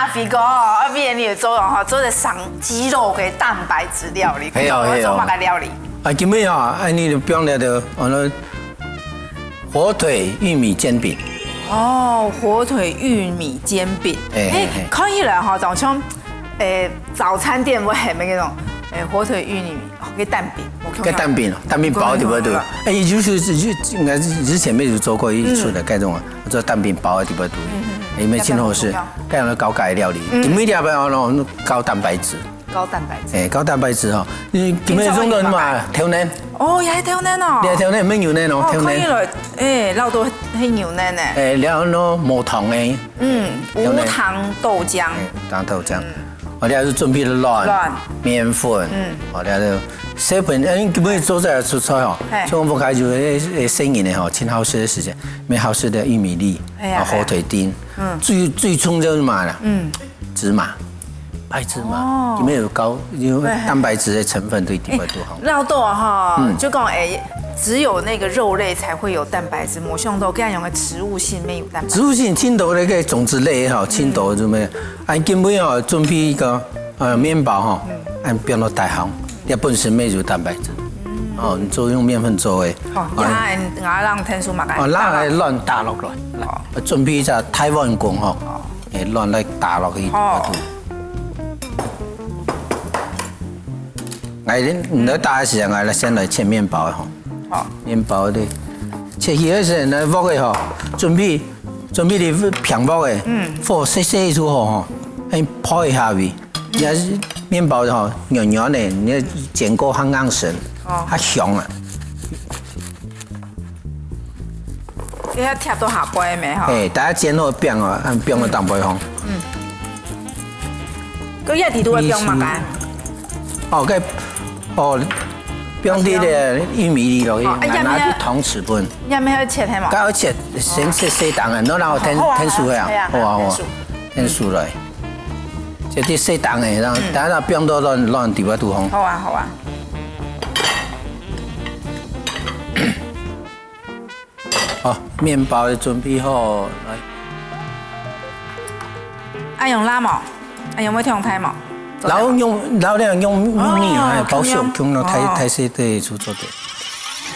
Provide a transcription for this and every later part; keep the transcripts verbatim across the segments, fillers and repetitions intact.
阿飛哥哦，阿飛你有做哦，做得上肌肉个蛋白質料理，係哦，係哦。做麼个料理？啊，今日啊，恁呢就放了个，哦，那火腿玉米煎餅。哦，火腿玉米煎餅。哎，哎，哎，哎。看起來哈，好像，哎，早餐店會很那種，哎，火腿玉米，哦，个蛋餅，我看看。个蛋餅，蛋餅包對不對？有看到。哎，就是，就，應該是之前沒有做過一次的，嗯。該種啊，做蛋餅包的對不對？嗯，嗯，嗯。哎，有沒有聽好吃？要不要？該樣的高鈣料理，嗯。今日要不要喏，高蛋白質。 高蛋白質。哎，高蛋白質吼，你今日用个嘛，豆奶。哦，也係豆奶哦。你豆奶，毋係牛奶哦，哦，豆奶。可以了。哎，老多係牛奶呢。哎，然後呢，無糖的。嗯，豆奶。無糖豆漿。哎，無糖豆漿。嗯。哦，你還係準備了卵、卵。麵粉。嗯。哦，你還係細份，哎，你今日做這出菜吼，嘿。像我屋下就係，哎，細人个吼，盡好食个時節，無好食个玉米粒，哎呀，啊，火腿丁，嗯。最，最重要係麼个啦？嗯。 芝麻，白芝麻，哦。裡面有高，有蛋白質的成分，對，對，對，對，好。哎，老豆哈，嗯。就講，哎，只有那個肉類才會有蛋白質，無想到恁樣个植物性沒有蛋白質。植物性盡多那個種子類哈，盡多，嗯。對不對？啊，今晡日哦，準備一個，呃，麵包哈，嗯。啊，放到台行，你本身沒有蛋白質，嗯。哦，你做用麵粉做的。哦，啊。也，𠊎讓天數嘛，哦，讓它亂打落來，哦。準備一隻台灣滾哈。哦。 哎，卵來打落去肚肚。好。哎，你，你來打个時間，𠊎來先來切麵包吼。好。麵包的，切起个時間，來鑊个吼，準備，準備你平鑊个，嗯。火細細就好吼，哎，泡一下位。你要是麵包吼，軟軟的，你要煎過較硬身，哦。較香啊。 你愛貼到下背个咩吼？嘿，大家煎好餅哦，按餅个當背吼。嗯。嗯。佢這底肚愛放麼个？哦，該，哦，放滴个玉米粒落去，哦，哎，拿，拿去湯匙分。也沒有切係嘛？該要切，先切細檔个，然後天，哦，好啊，天數个啊，好啊，好啊，好啊，好啊，天數。天數來。切啲細檔个，然後，嗯。等下放到卵，卵底下肚吼。好啊，好啊。 好，麵包也準備好，來。愛用辣無？愛用會忒大無？老用，老了用玉米，哦，哎，包小，用，用到太，哦。太細，對，就做得。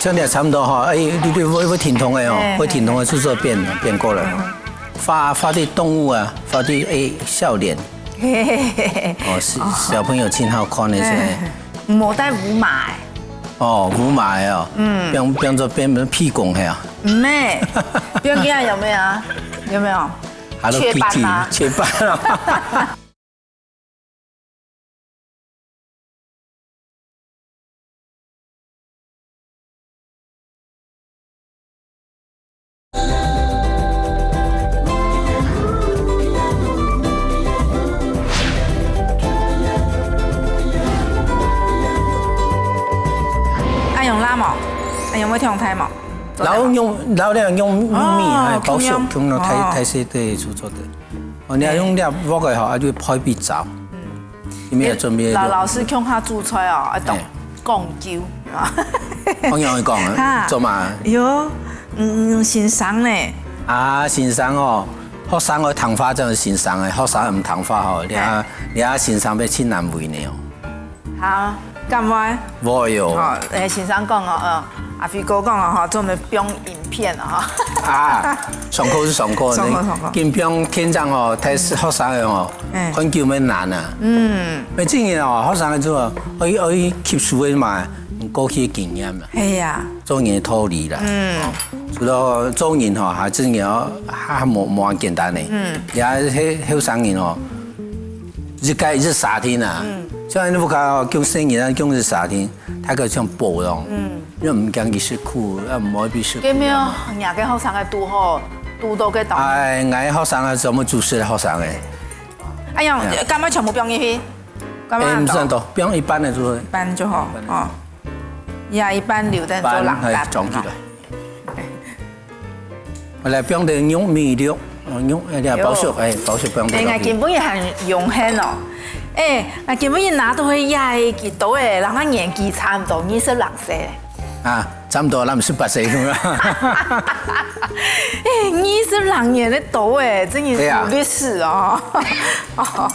這樣也差不多哈，哎，你，你會，會停動个哦，哎，會停動个，就做變，變過來。嗯。畫，畫啲動物啊，畫啲，哎，笑臉。嘿嘿嘿嘿。哦，是，哦。小朋友盡好看个，是吧？哎，莫帶烏馬个。 哦，烏馬个哦，嗯。變，變做變，變屁股係啊？毋係，變這樣有沒有啊？有沒有？Hello Kitty，雀斑嗎？雀斑啊。 愛用辣無？愛用會忒大無？老用，老了用玉米，哦，哎，包小，用，用到太，哦。太細，對，就做得。哦，你愛用這鑊个吼，啊，就配比較。嗯。 你們也準備，老，老師共下煮菜哦，愛懂，哎。講究，啊。我跟你講啊，哈。做麼个？有，嗯，嗯，先生呢？啊，先生哦，學生愛聽話正係先生个，學生毋聽話吼，你啊，哎。你啊，先生會盡難為呢哦。好，敢會？會喲。哦，哎，先生講哦，嗯，阿飛哥講哦，吼，做毋得放影片哦，吼。啊，上課就上課，上課，上課。緊放天上哦，睇學生个哦， 嗯。看久乜難啊。嗯。乜真个哦，學生个時候，愛，愛吸收个嘛，過去个經驗啦。係啊。做人个道理啦。嗯。哦，除了做人吼，還真个哦，還無，無恁簡單呢。嗯。也係後生人哦，一個一日三天啊。嗯。像你屋下哦，供細人啊，供一日三天，大概像保養。嗯。因為毋驚佢食苦，也毋會分佢食苦。有無有，若个學生个肚吼，肚到个當？哎，𠊎學生个全部主食个學生个。 哎呀，哎呀。敢愛全部放入去？敢愛哎，毋使恁多，放一半个就好。一半就好，一半个。哦。呀，一半留等做冷淡。一半，哎，裝起來。我來放點玉米粒，哦，玉，哎，包粟，哎，包粟放點落去。哎，𠊎今晡日還榮幸哦。哎，𠊎今晡日拿到个也係幾多哎，人家年紀差毋多二十零歲。啊，差不多，咱们十八岁啦。哎，二十六年个多哎，真的是有历史哦。哦，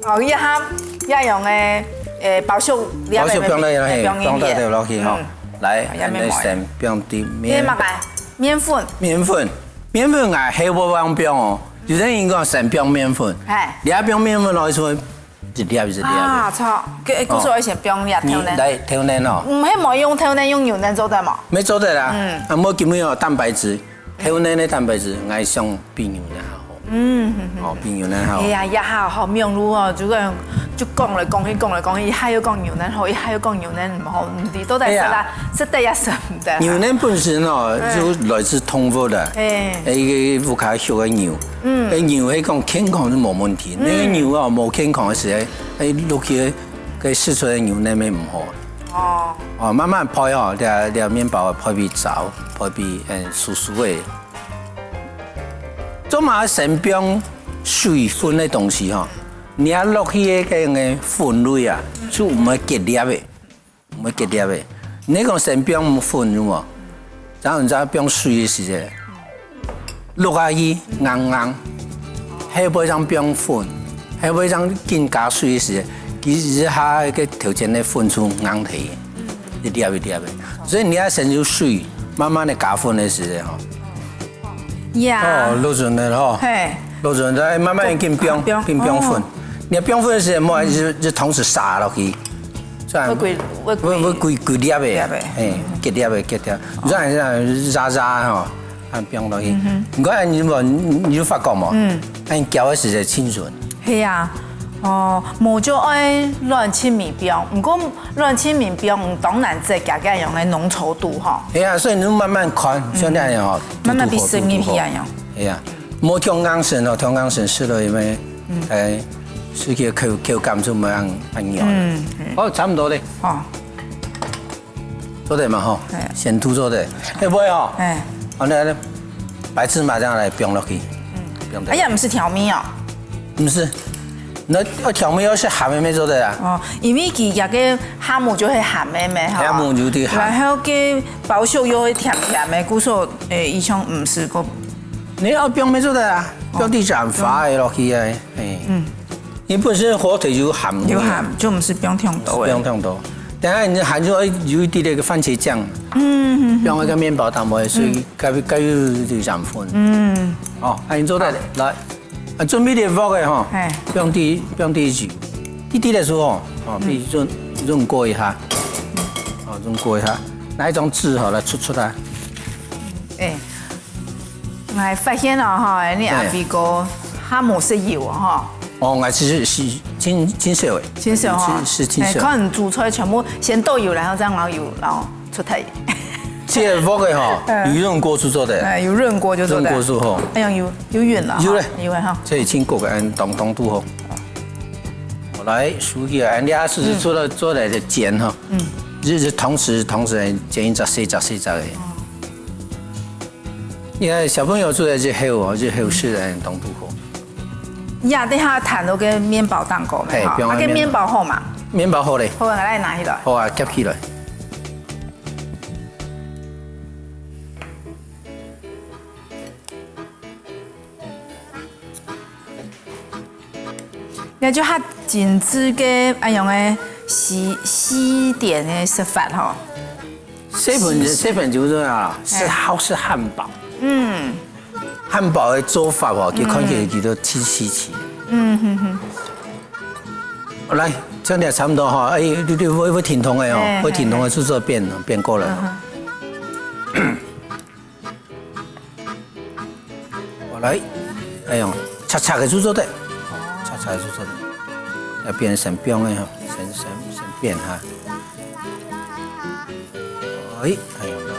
哦，一下要用个，诶，包粟，包粟放落去，嘿，放落去，放落去吼。嗯。来，也免买。先放点面。这么个面粉。面粉，面粉啊，还不放放哦。有的人讲先放面粉，哎，你要放面粉落去，一粒一粒的。啊，错，个，故所以先放粒豆奶。你来豆奶哦。嗯，还没用豆奶，用牛奶做得吗？没做得啦。嗯。啊，我今日有蛋白质，豆奶的蛋白质，爱上比牛奶好。嗯，哦，比牛奶好。哎呀，也好好，面路哦，就个就讲来讲去，讲来讲去，一下又讲牛奶好，一下又讲牛奶唔好，唔知到底食啦，哎呀，食得也食唔得。牛奶本身哦，就来自动物的，哎，一个屋下畜个牛，嗯，哎，牛系讲健康是无问题，那个牛哦，无健康的时候，哎，落去个释出的牛奶咪唔好。哦，哦，慢慢配哦，这这面包配比燥，配比嗯酥酥的。 做嘛先放水分的东西吼，你啊落去个个粉类啊，就毋会结粒个，毋会结粒个。你讲先放粉有无？然后你再放水个时节，落下去硬硬，后尾再放粉，后尾再紧加水个时节，其实下个头前个粉就硬忒，一粒一粒个。所以你要先有水，慢慢的加粉个时节吼。 呀。哦，落准了吼。嘿。落准了，哎，慢慢紧放，放，紧放粉。哦。你要放粉的时候，莫就就同时撒落去，这样会规，会规，会会规规粒的，粒的。哎，结粒的，结粒。你这样这样压压吼，啊，放落去。嗯哼。你看你有，你有发觉无？嗯。哎，你攪的时候清纯。嘿呀，哦，无就爱乱七米放，不过乱七米放，当然再加加用个浓稠度哈。哎呀，所以你就慢慢看，像那样哦，慢慢比生命一样。哎呀，莫跳硬绳哦，跳硬绳吃了因为，哎，是个口口感就没按按鈕了。嗯，嗯。哦，差不多嘞。哦。做得嘛吼，哎。咸度做得，哎，不会哦。哎。好，那那白芝麻这样来放落去，嗯，放落去。哎呀，不是调味哦。不是，那要调味要是咸的没做得啊。哦，因为佢个个哈姆就系咸个咩哈。哈姆有点咸。然后个包粟又会甜甜个，故所，诶，以前毋是个。你要放没做得啊，放啲染发的落去啊，哎。嗯。你本身火腿有咸味啊。有咸，就毋是放忒多个。放忒多。等下你还有有一滴那个番茄酱，嗯，嗯，嗯。放那个面包当中，所以该该有点染粉。嗯。哦，那你做得来。 啊，准备点鑊个吼，哎。放滴放滴油，滴滴的时候吼，哦，嗯。俾润润过一下，哦，润过一下，拿一张纸吼来出出来。哎，我发现了哈，你阿哎。飞哥他没食油哈。哦，我其实是真真少诶，真少哈，是是真少。哎，可能煮出来全部先倒油，然后再熬油，然后 出体。这个鑊个吼，嗯。有润过就做得。哎，有润过就做得。润过之后。哎呀，有有润了哈。有嘞。有了哈。这已经过个，嗯，当当都好。我来数一下，人家是做了做来的煎哈。嗯。就是同时同时煎一只细只细只的。你看小朋友做的这黑哦，这黑是的，当都好。呀，等下谈到个面包蛋糕没哈？嘿，不用啊，那个面包好嘛？面包好嘞。好，我来拿起来。好啊，夹起来。 那就較精緻个，哎用个西西点个食法吼。西本西本就是啊，是哎。好吃汉堡。嗯。汉堡的做法哦，就看起来觉得稀稀奇。嗯哼哼。来，这样也差不多哈，哎，你你会会停动的哦，哎，会停动的是做变变过来了。嗯哼。 我来，哎呦，赤赤个就做得，赤赤个就做得，要变成冰的哈，先先先变哈。哎，哎呦，来。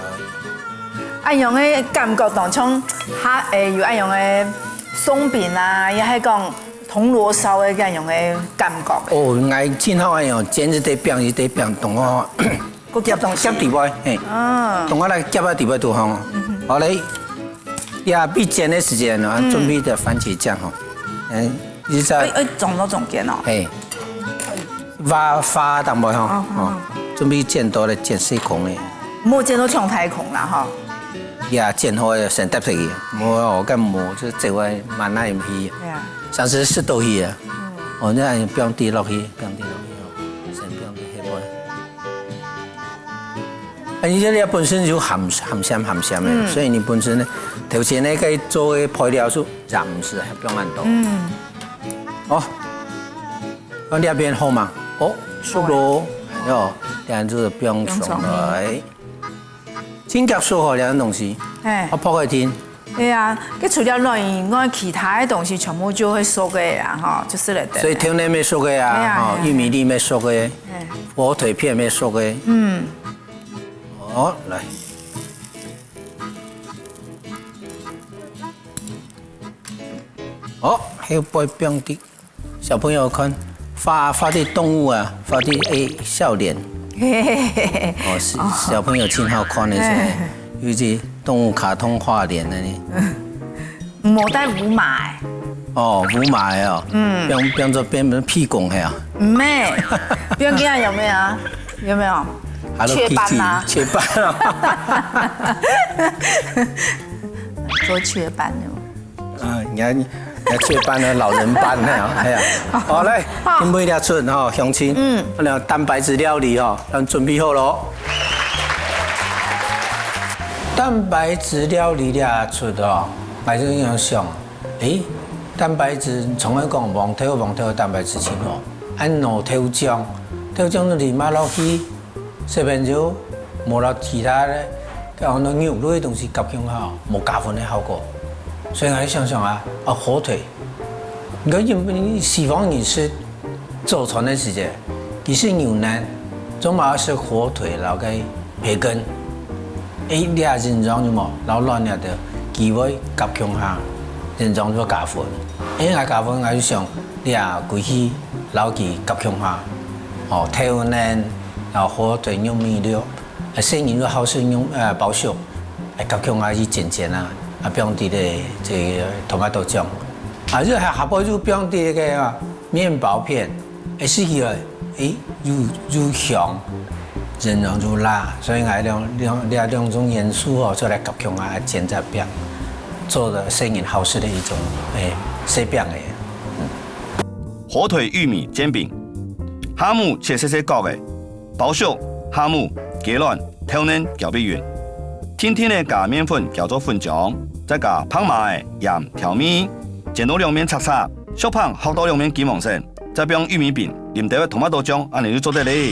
哎用个感觉当中，它诶有哎用个松饼啊，也系讲铜锣烧个这样个感觉。哦，我今后哎呦，煎一堆饼，一堆饼，同我 个夹东西。夹底背，嘿。啊。同我来夹啊底背都好。好嘞，也必煎的时间啊，准备的番茄酱吼，嗯，你在，哎哎，总都总煎哦。嘿，挖挖淡薄吼，哦，哦，准备煎多了，煎细孔的。莫煎到忒大空啦吼。呀，煎好个先搭落去，無哦，該無就做會滿哪去，對啊。像係食到去啊。哦，你愛放滴落去，放滴落去哦，先放滴落去。啊，你這裡本身就鹹鹹鹹鹹个，嗯。所以你本身呢，頭前呢該做个配料就暫時還不用恁多。嗯。哦， 放這片好嘛？哦，熟咯，喲，這樣子放上來。真遽熟吼，這樣東西，嘿。好，泡个天。對啊，該除了卵以外，其他个東西全部就會熟个啊，吼，就是了。所以豆奶也熟个啊，對啊，吼，對啊。玉米粒也熟个，嘿。火腿片也熟个。嗯。好，來。 哦，還有背放滴。小朋友看，畫，畫滴動物啊，畫滴，欸，笑臉。哦，是，小朋友真好看个，係吧？尤其動物卡通畫臉个呢。無帶烏馬欸。哦，烏馬个哦。嗯。變，變做變，變屁股係啊？毋係，不要這樣，有沒有？有沒有？Hello Kitty，雀斑啊。雀斑啊。做雀斑的。 啊，人家，人家雀斑呢，老人斑呢，哎呀，好，來，好。今晡日這齣吼，鄉親，嗯。那蛋白質料理吼，咱準備好咯。蛋白質料理這齣吼，𠊎就恁樣想，誒，蛋白質從來講黃豆，黃豆蛋白質真好，恁樣豆漿，豆漿都淋下落去， 小朋友無摎其他个，講到肉類个東西合共下，無加分个效果。所以𠊎想想啊，啊，火腿，你看因為西方人食早餐个時節，佢食牛奶，總嘛愛食火腿摎該培根。誒，這營養有無？摎卵這个，佢會合共下，營養就加分。誒，𠊎加分，𠊎就想，這歸去摎佢合共下。 哦，豆奶，然後火腿、玉米粒，啊，細人又好食玉，呃，包粟，啊，合共下去煎煎啊，啊，放滴个這个tomato醬，啊，就下，下背就放滴个啊，麵包片，誒，食起來，誒，又，又香，營養又辣，所以𠊎兩，兩，這兩種元素哦，做來合共下煎隻餅，做得細人好食个一種，誒，細餅个。 火腿玉米煎餅，蝦母切細細角仔，包粟、蝦母、雞卵、豆奶攪拌勻，定定仔加麵粉攪做粉漿，再加白麻仔、鹽調味，煎到兩面赤赤，錫棒學到兩面金黃色，再放玉米餅，淋兜仔tomato醬，恁樣就做得咧。